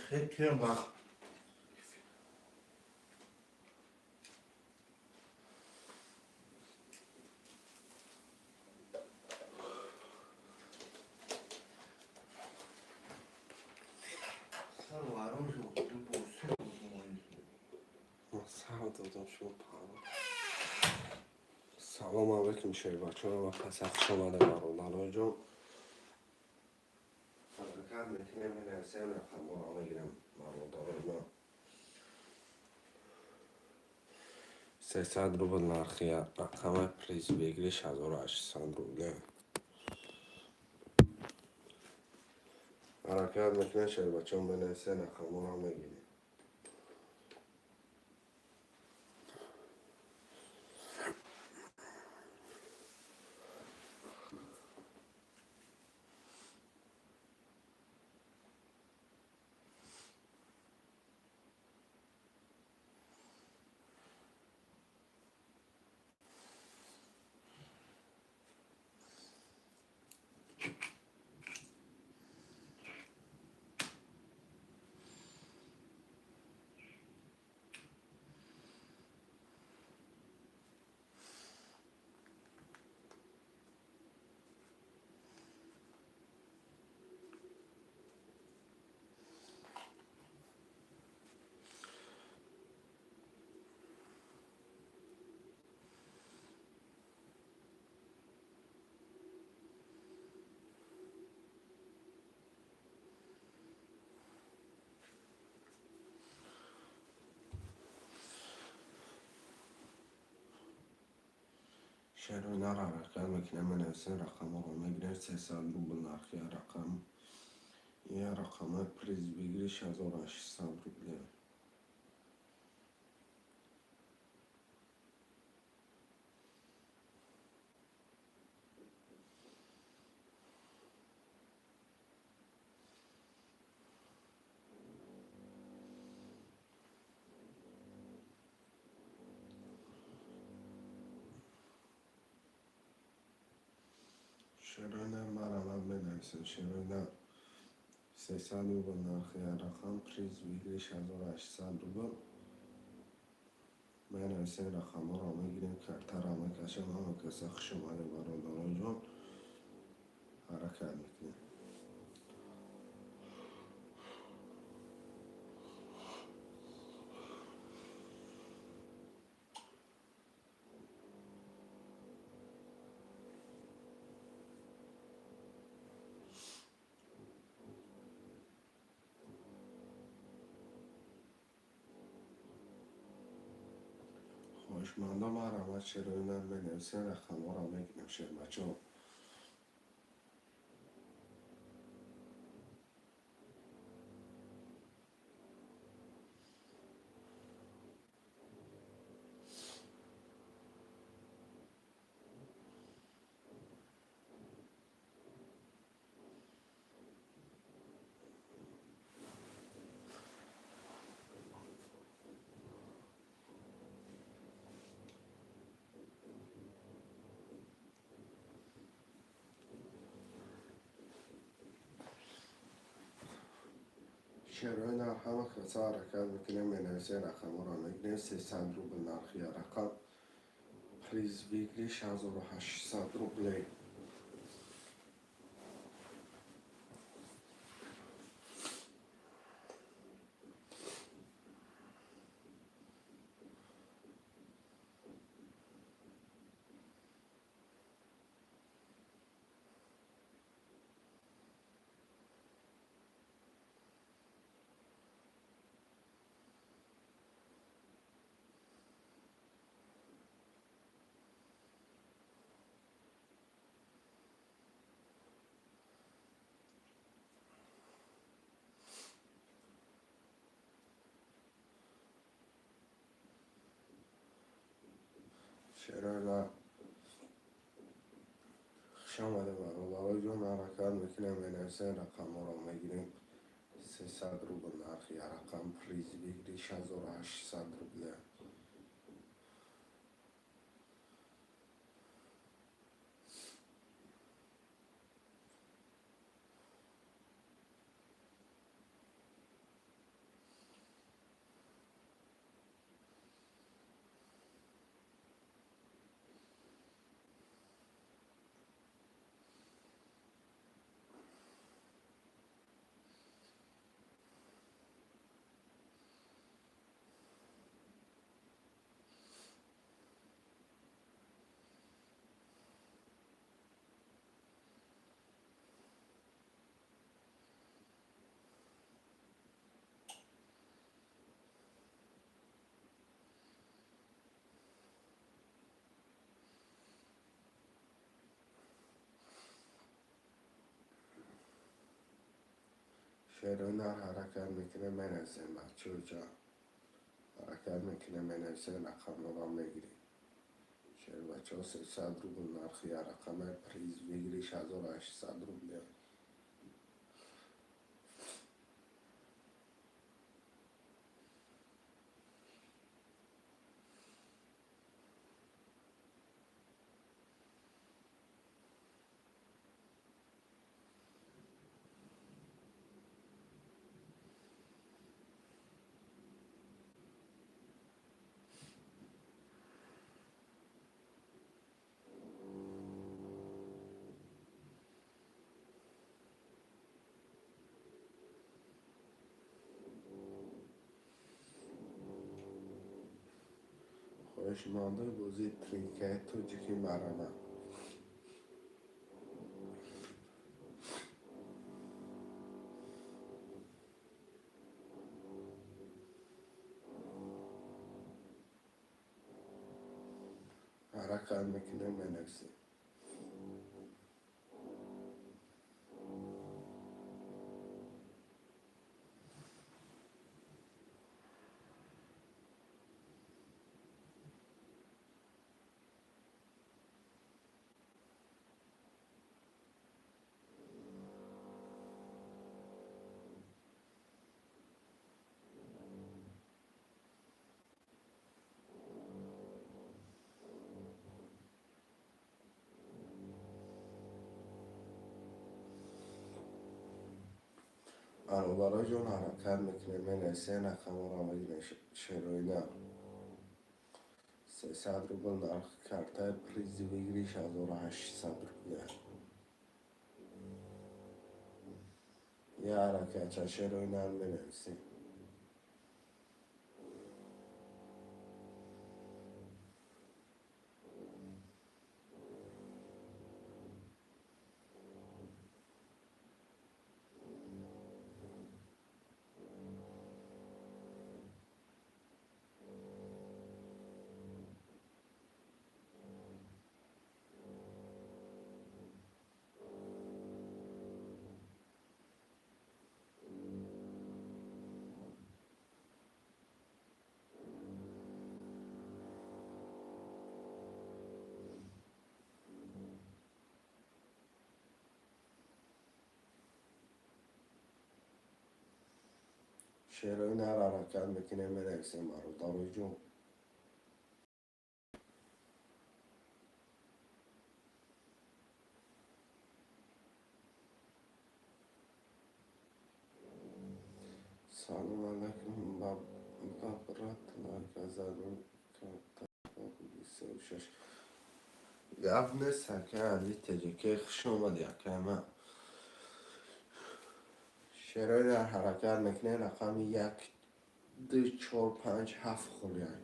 Хекем. Сар додам шумо паҳло. Салом алайкум, шербачаҳо ва пас хуш омада, бародароҷон. Ҳаракат мекунем, менависем, рақамҳоро мегирем, бародарои ман. 300 рубл нархи рақами, приз выигрыш 1800 рубле. Ҳаракат мекунем, шербачаҳо, менависем, рақамҳоро мегирем. Шерои нар ҳаракат мекунем, менависем, рақамҳоро мегирем. 300 рубл нархи рақам, я рақами, приз выигрыш 1800 рубле. Шерои нар, марҳамат, менависем. Шерои нар, 300 рубл нархи рақам, приз выигрыш 1800 рубл. Менависем, рақамҳоро мегирем, картаро мекашем. Ҳама каса хуш омадед, бародароҷон. Ҳаракат мекунем. Хоҳишмандо, марҳамат, шерои нар, менависем, рақамҳоро мегирем, шербачаҳо. Шерои нар, ҳама каса ҳаракат мекунем, менависем, рақамҳоро мегирем. 300 рубл нархи рақам, приз выигрыш 1800 рублей. Шерои нар, хуш омадед, бародароҷон. Ҳаракат мекунем, менависем, рақамҳоро мегирем. 300 рубл нархи рақам, приз выигрыш 1800 рубле. Шерои нар ҳаракат мекунем, менависем, бачаҳо, ҳаракат мекунем, менависем, рақамҳоро мегирем. Шербачаҳо, 300 рубл нархи як рақаме, приз выигрыш 1800 рубля. Хоҳишмандои бозии тринкаи тоҷикӣ, марҳамат. Ҳаракат мекунем, менависем. Бародароҷон, ҳаракат мекунем, менависем, рақамҳоро мегирем. Шерои нар, 300 рубл нархи картаи, призи выигрыш 1800 рубля. Я ҳаракатча, шерои нар, менависем. Шерои нар, ҳаракат мекунем, менависем, бародароҷон. Салом алайкум, ба брат, лайка задум, шаш гап нест. Акай азиз теҷаке, хуш омадӣ, акай ман. Шерои нар, ҳаракат мекунем, рақами як, ду, чор, панҷ, ҳафт холиай.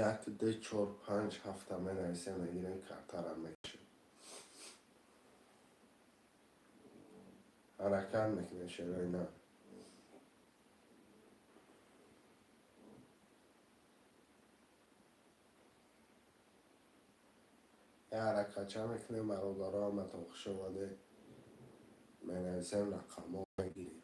Як, ду, чор, панҷ, ҳафта менависем, мегирем, картара мекушем. Ҳаракат мекунем, шерои нар. Я ҳаракатча мекунем. Бародаро, ҳаматон хуш омадед. Менависем, рақамҳо мегирем.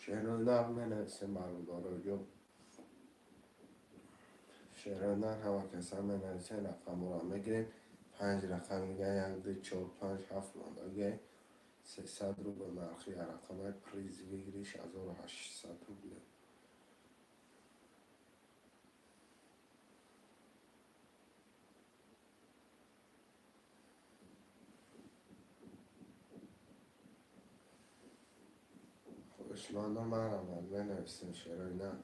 Шерои нар менависем, бародароҷон. Шерои нар ҳама каса менависем, рақамҳоро мегирем. Панҷ рақам дига, як, ду, чор, панҷ, ҳафт мондагӣ. 300 рубл нархи рақамай, приз выигрыш 1800 рубля. Хоҳишмандон, марҳамат, менависем, шерои нар.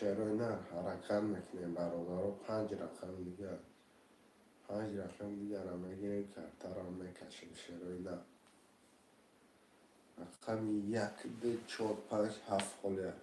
Шерои нар ҳаракат мекунем, бародаро. Панҷ рақам дигар, панҷ рақам дигарам мегирем, картаро мекашем. Шерои нар, рақами як, ду, чор, панҷ, ҳафт холия.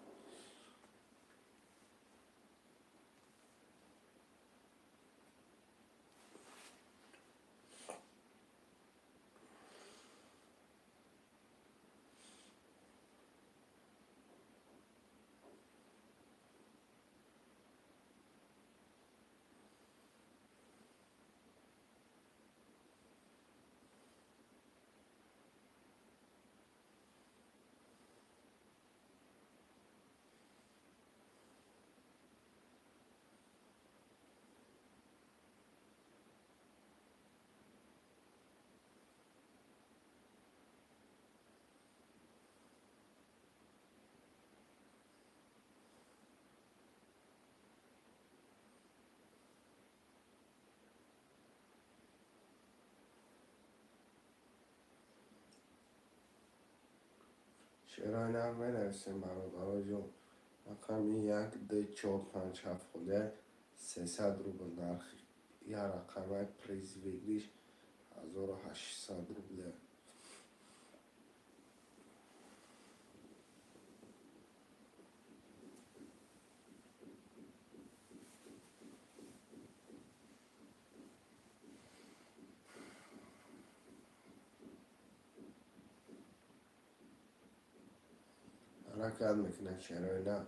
Шерои нар менависем, бародароҷон. Рақами як, ду, чор, панҷ, ҳафт холия. 300 рубл нархи як рақамай, приз выигрыш 1800 рубля. Ҳаракат мекунад, шерои нар.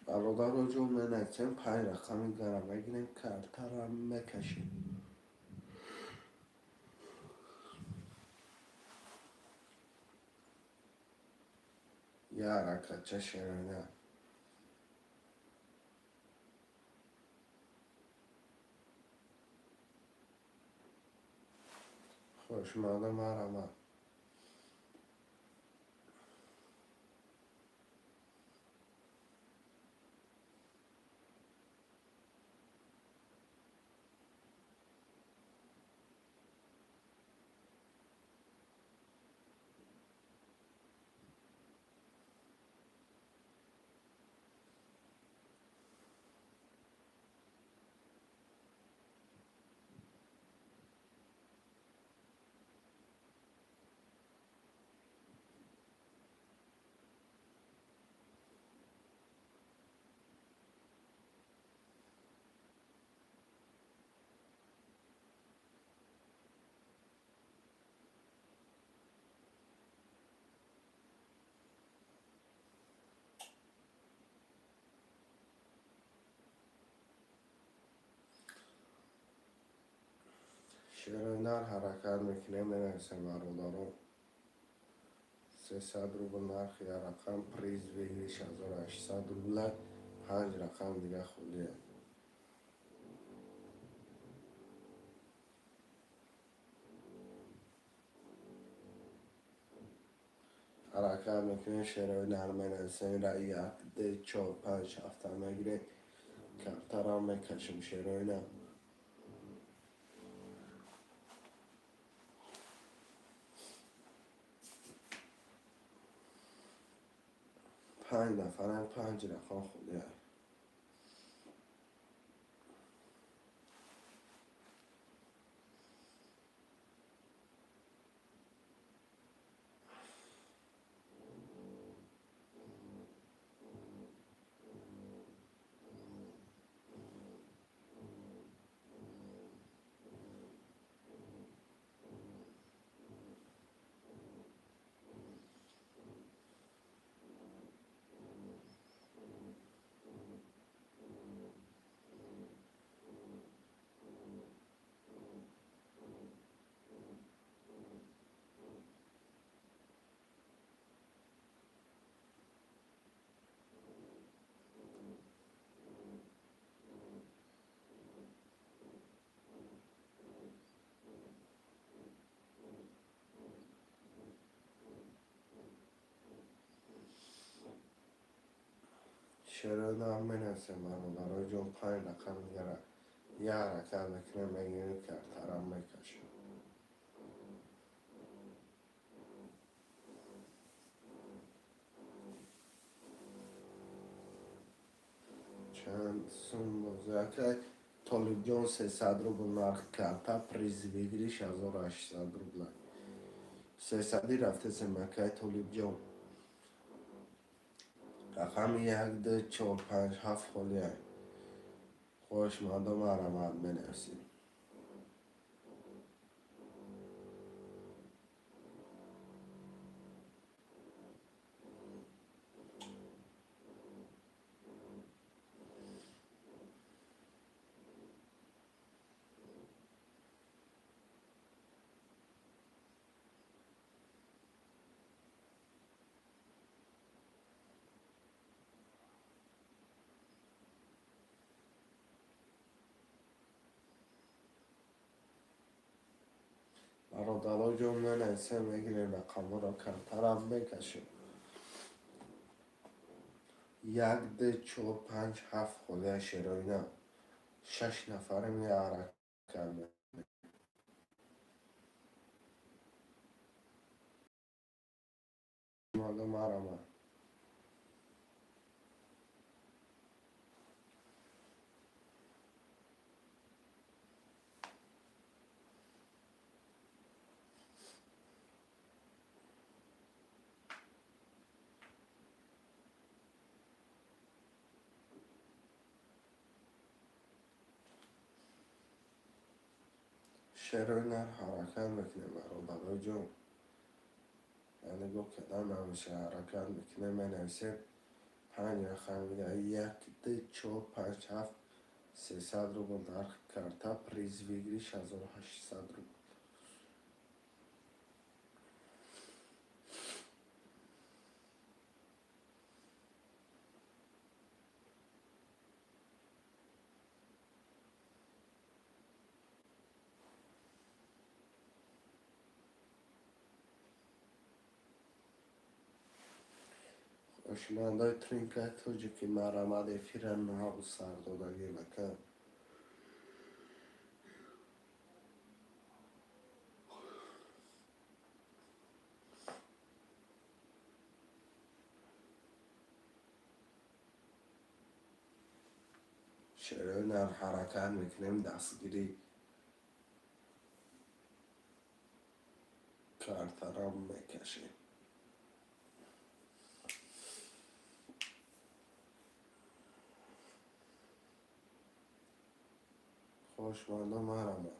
Бародароҷон, менависем, панҷ рақами гара мегирем, картара мекашем. Як ҳаракатча, шерои нар. Хоҳишмандон, марҳамат. Шерои нар ҳаракат мекунем, менависем, бародарон. 300 рубл нархи як рақам, приз выигрыш 1800 рубла, панҷ рақам дига холия. Ҳаракат мекунем, шерои нар менависем, ира як, ду, чор, панҷ, ҳафта мегирем, картарам мекашем шерои нар. Панҷ нафарам, панҷ рақам холия. Шерои нар менависем, бародарои ҷон, панҷ рақам дигара як ҳаракат мекунем, мегирем, картарам мекашем. Чанд сум бозиакай Толибҷон? 300 рубл нархи карта, приз выигрыш 1800 рубла. Сесадӣ рафтесем, акай Толибҷон. Рақами як, ду, чор, панҷ, ҳафт холия. Хоҳишмандо, марҳамат, менависем. Бародаро ҷон, менависем, мегирем рақамҳоро, картарам мекашем. Як, ду, чор, панҷ, ҳафт холия, шерои нар. Шаш нафарем, як ҳаракат мекунем. Марҳамат. Шерои нар ҳаракат мекунем, бародарои ҷон. Нигоҳ кардан намеша, ҳаракат мекунем, менависем. Панҷ рақам дига: як, ду, чор, панҷ, ҳафт. 300 рубл нархи карта, приз выигрыш 1800 рубл. Хоҳишмандои тринкаи тоҷики, марҳамат, эфира нав сар додагем, ака. Шерои нар ҳаракат мекунем, дастгирӣ, картарам мекашем. Хоҳишмандо, марҳамат.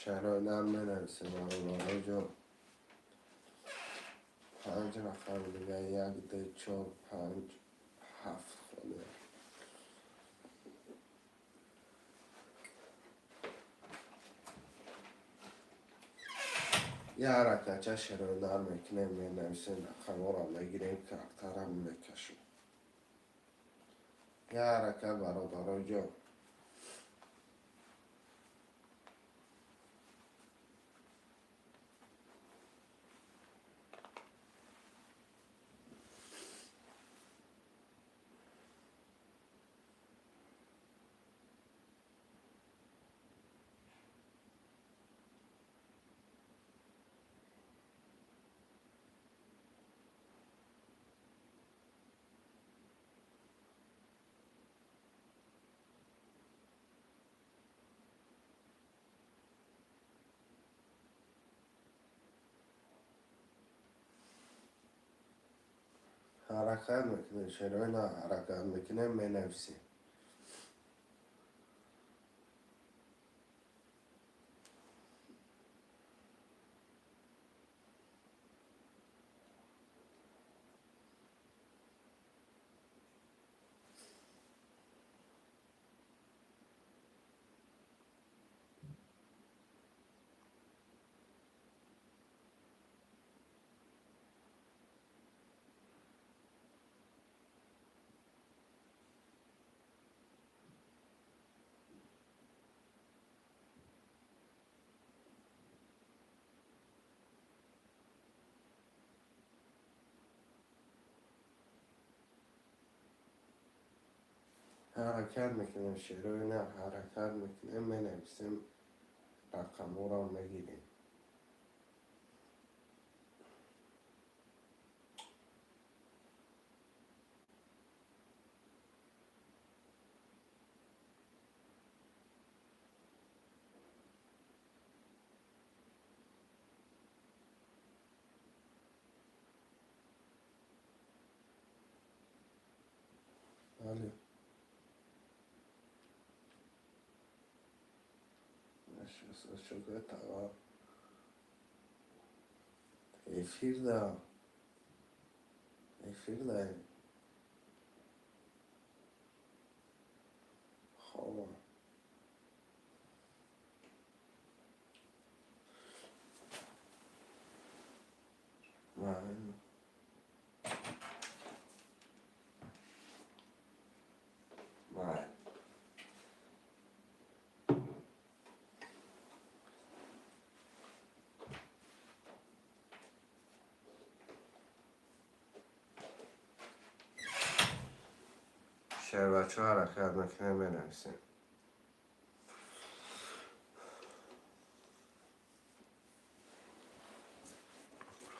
Шерои нар менависем, бародароҷон. Панҷ рақами дига: як, ду, чор, панҷ, ҳафт холия. Як ҳаракатча шерои нар мекунем, менависем, рақамҳоро мегирем, картара мекашем. Як ҳаракат, бародароҷон. Ҳаракат мекунем, шерои нар ҳаракат мекунем, менависем. Ҳаракат мекунем, шерои нар ҳаракат мекунем, менависем, рақамҳоро мегирем. Бале. Эфирда, эфирдаем. Хобам. Майли. Майли. Шербачо ҳаракат мекунем, менависем.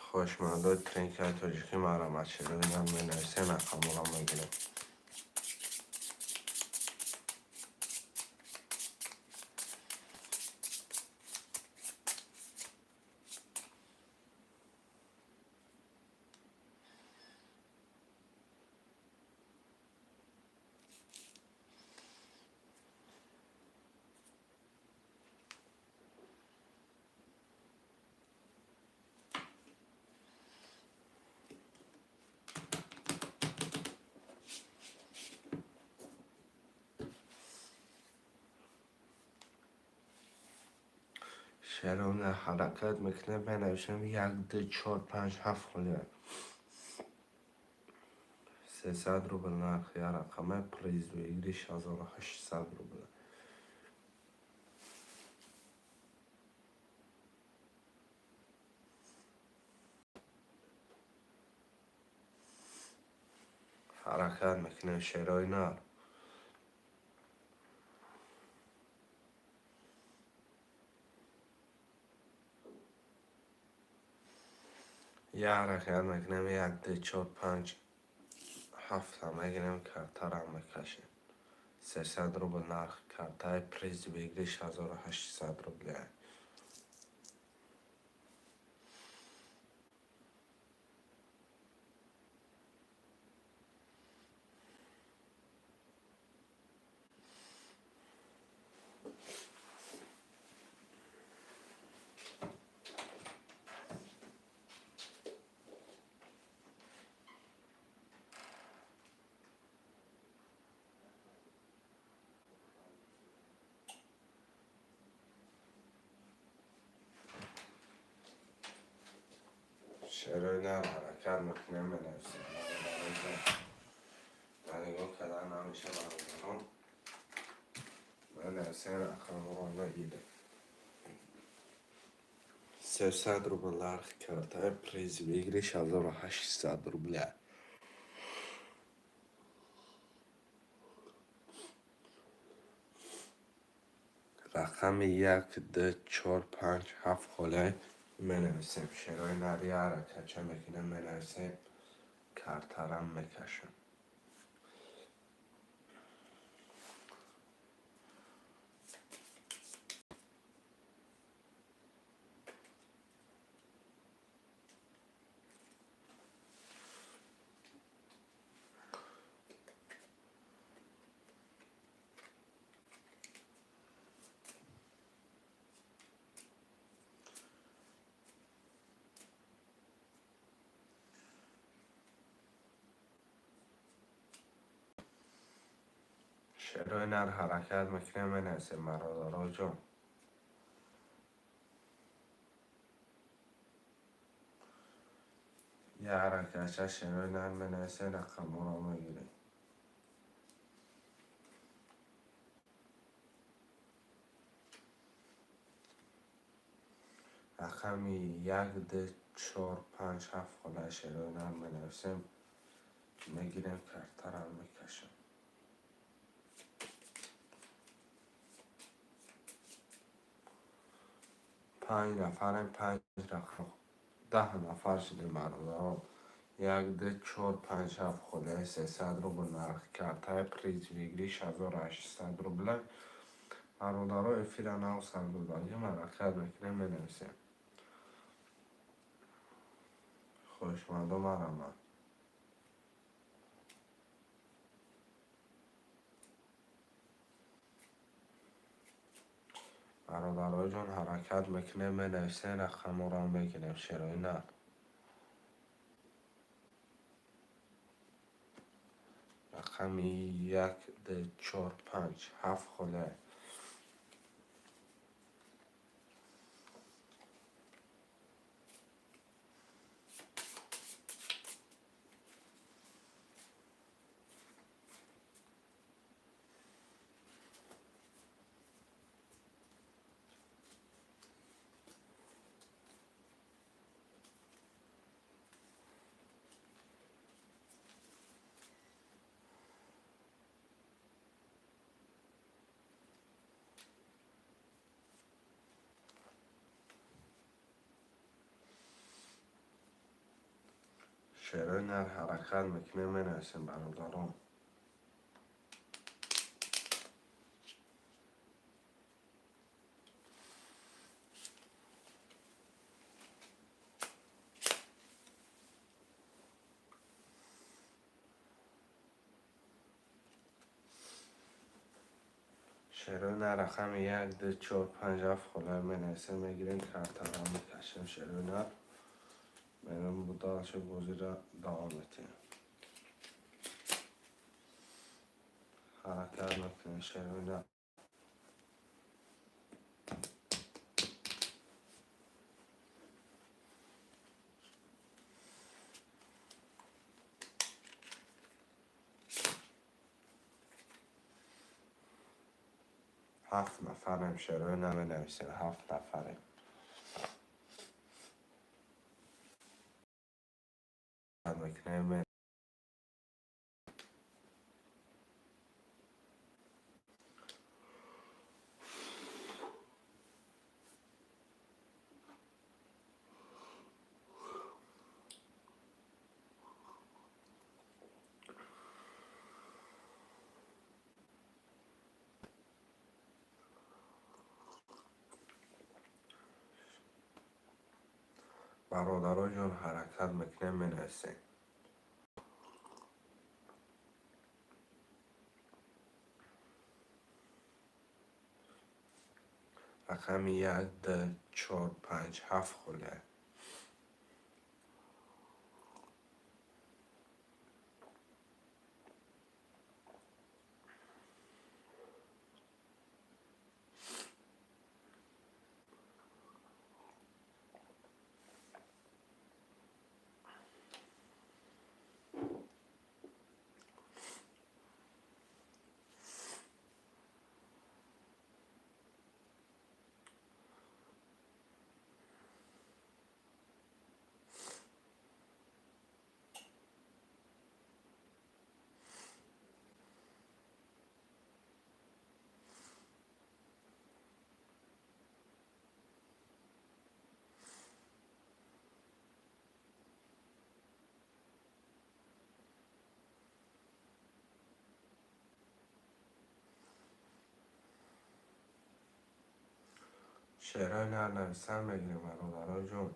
Хоҳишмандои тринкаи тоҷикӣ марҳамат, шерои нар менависем, рақамҳоро мегирем. Шерона ҳаракат мекунем, менависем: як, ду, чор, панҷ, ҳафт холия. 300 рубл нархи як рақама, приз выигрыш 1800 рубл. Ҳаракат мекунем, шерои нар. Як ҳаракат мекунем: як, ду, чор, панҷ, ҳафта мегирем, картаро мекашем. 300 рубл нархи картаи, приз выигрыш 1800 рубля. Шерои нар ҳаракат мекунем, менависем. Дар нигоҳ кардан намеша, бародарон. Менависем, рақамҳоро мегирем. 300 рубл нархи картаи, приз выигрыш 1800 рубля. Рақами як, ду, чор, панҷ, ҳафт холе менависем. Шерои нари ҳаракатча мекунем, менависем, картарам мекашем. Шерои нар ҳаракат мекунем, менависем, бародаро ҷон. Я ҳаракатча шерои нар менависем, рақамҳоро мегирем. Рақами як, ду, чор, панҷ, ҳафт холаи шерои нар менависем, мегирем, картарам мекашем. Панҷ нафарем, панҷ рақам, 10 нафар шудем, бародарон. Як, ду, чор, панҷ, ҳафт холаи, 300 рубл нархи картаи, приз выигрыш 1800 рубля. Бародаро, эфира нав сар додагим, ҳаракат мекунем, менависем. Хоҳишмандо, марҳамат. Бародарои ҷон, ҳаракат мекунем, менависем, рақамҳоро мегирем, шерои нар. Рақами як, ду, чор, панҷ, ҳафт холе. Шерои нар ҳаракат мекунем, менависем, бародарон. Шерои нар рақами як, ду, чор, панҷ, ҳафт холаи менависем, мегирем, картарам мекашем, шерои нар. Мерем, бо дальше бозиро давом метиҳем. Ҳаракат мекунем, шерои нар. Ҳафт нафарем, шерои нар менависем, ҳафт нафарем. Мекунем. Бародаро ҷон, ҳаракат мекунем, менависем. Рақами як, ду, чор, панҷ, ҳафт холе. Шеърои нар нависан мегирем, бародаро ҷон.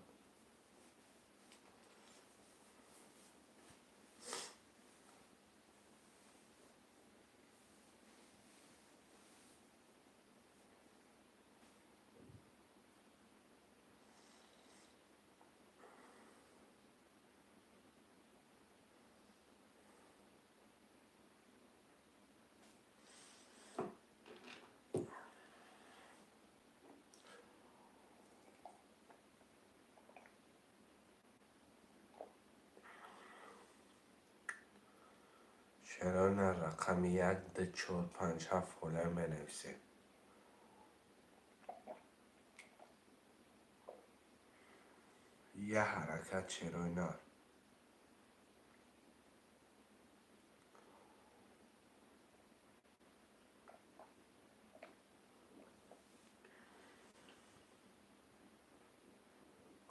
Шеърои нар рақами як, ду, чор, панҷ, ҳафт холаи менависем. Як ҳаракат, шеърои нар.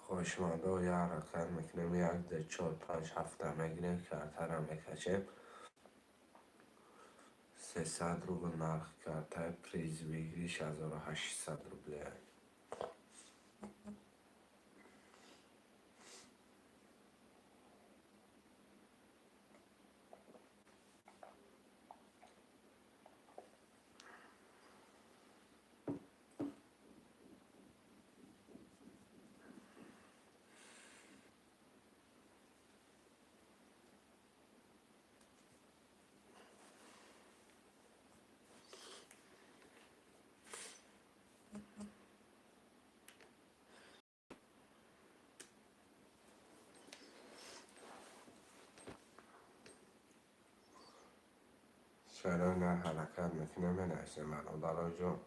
Хоҳишмандо, як ҳаракат мекунем, як, ду, чор, панҷ, ҳафта мегирем, картара мекашем. 300 рубл нархи картаи, приз выигрыш 1800 рубле. Шеърои нар ҳаракат мекунем, менависем, бародаро ҷон.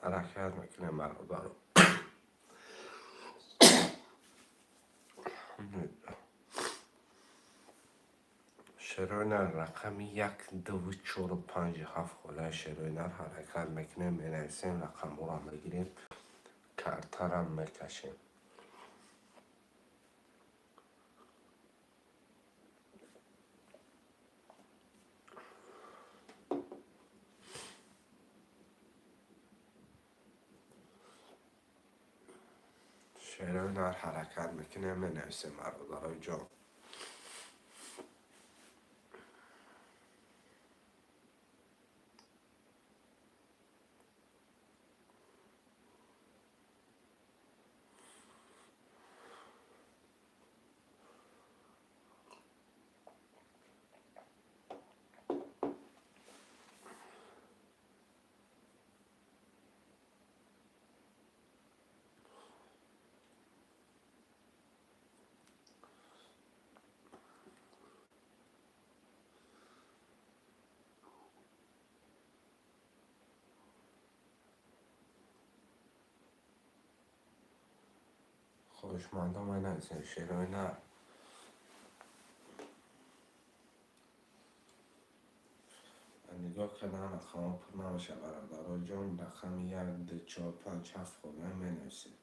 Ҳаракат мекунем, бародаро. Шеърои нар рақами як, дуву, чору, панҷу, ҳафт холаи шеърои нар ҳаракат мекунем, менависем, рақамҳоро мегирем, картарам мекашем. Шеърои нар ҳаракат мекунем, менависем, бародарои ҷон. Хоҳишмандо, менависем шеърои нар. Нигоҳ кардан, рақамҳо пур намешавад, бародаро ҷон. Рақами як, ду, чор, панҷ, ҳафт холаи менависем.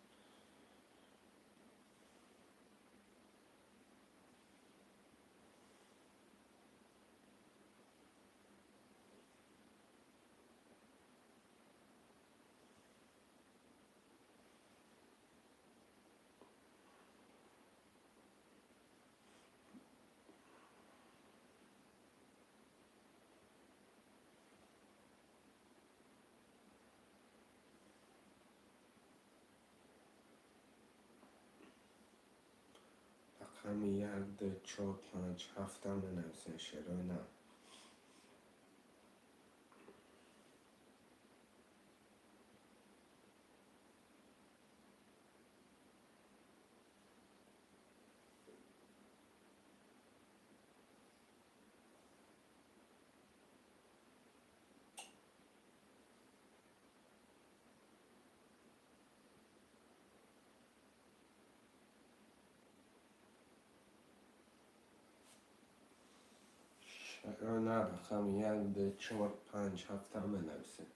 Рақами як, ду, чор, панҷ, ҳафта менависем, шеърои нар. Шаҳрона рақами як, ду, чор, панҷ, ҳафта менависем.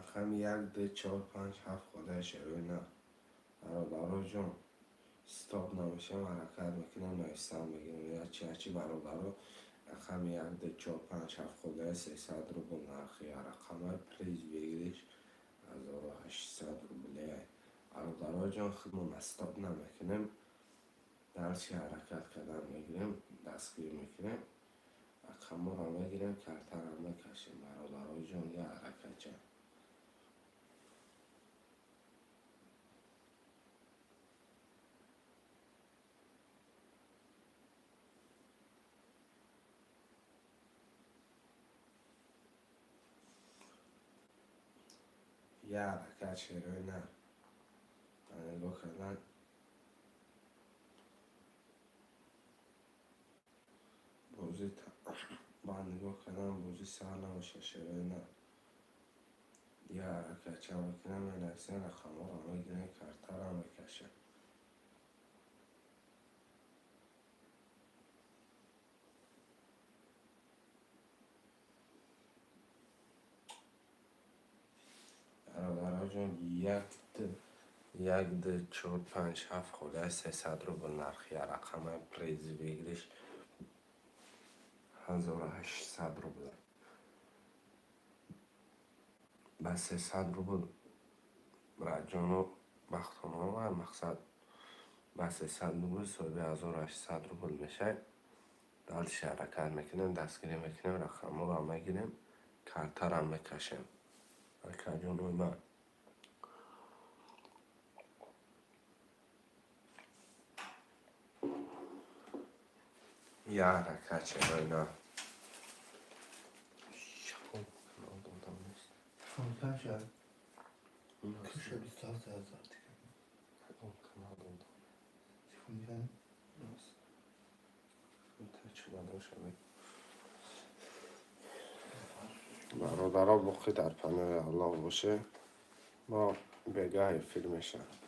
Рақами як, ду, чор, панҷ, ҳафт ходаи шерои нар. Бародаро ҷон, стоп намешавам, ҳаракат мекунам, навистан мегирам. Ячи ячи, бародаро, рақами як, ду, чор, панҷ, ҳафт ходаи 300 рубл нархи рақамаи, приз выигрыш 1800 рубле. Бародаро ҷон, худмона стоп намекунем, дальше ҳаракат кардан мегирем, дастгирӣ мекунем, рақамҳоро мегирем, картаро мекашем. Бародаро ҷон, я ҳаракатча. Я ҳаракат, шерои нар. Нигоҳ кардан, бозӣ ба нигоҳ кардан, бозӣ сар набошад, шерои нар. Я ҳаракатча мекунам, менависем, рақамҳоро мегирем, картаро мекашем. Бародаро ҷон, як, ду, як, ду, чор, панҷ, ҳафт ходаи 300 рубл нархи рақамаи, приз выигрыш 1800 рубл. Ба 300 рубл раҷону бахтоно, мақсад, ба 300 рубл соҳиби 1800 рубл мешавед. Дальше ҳаракат мекунем, дастгирӣ мекунем, рақамҳоро мегирем, картаро мекашем. Акаҷонои ман, я ҳаракат, шерои нар. Канал додам нест. Телефон шад. Куша 27 000 дига. Кадом канал додам? Телефон. Чуладошавед. Бародаро, боқӣ дар паноҳи Аллоҳ боше. Мо бегаҳ эфир мешавем.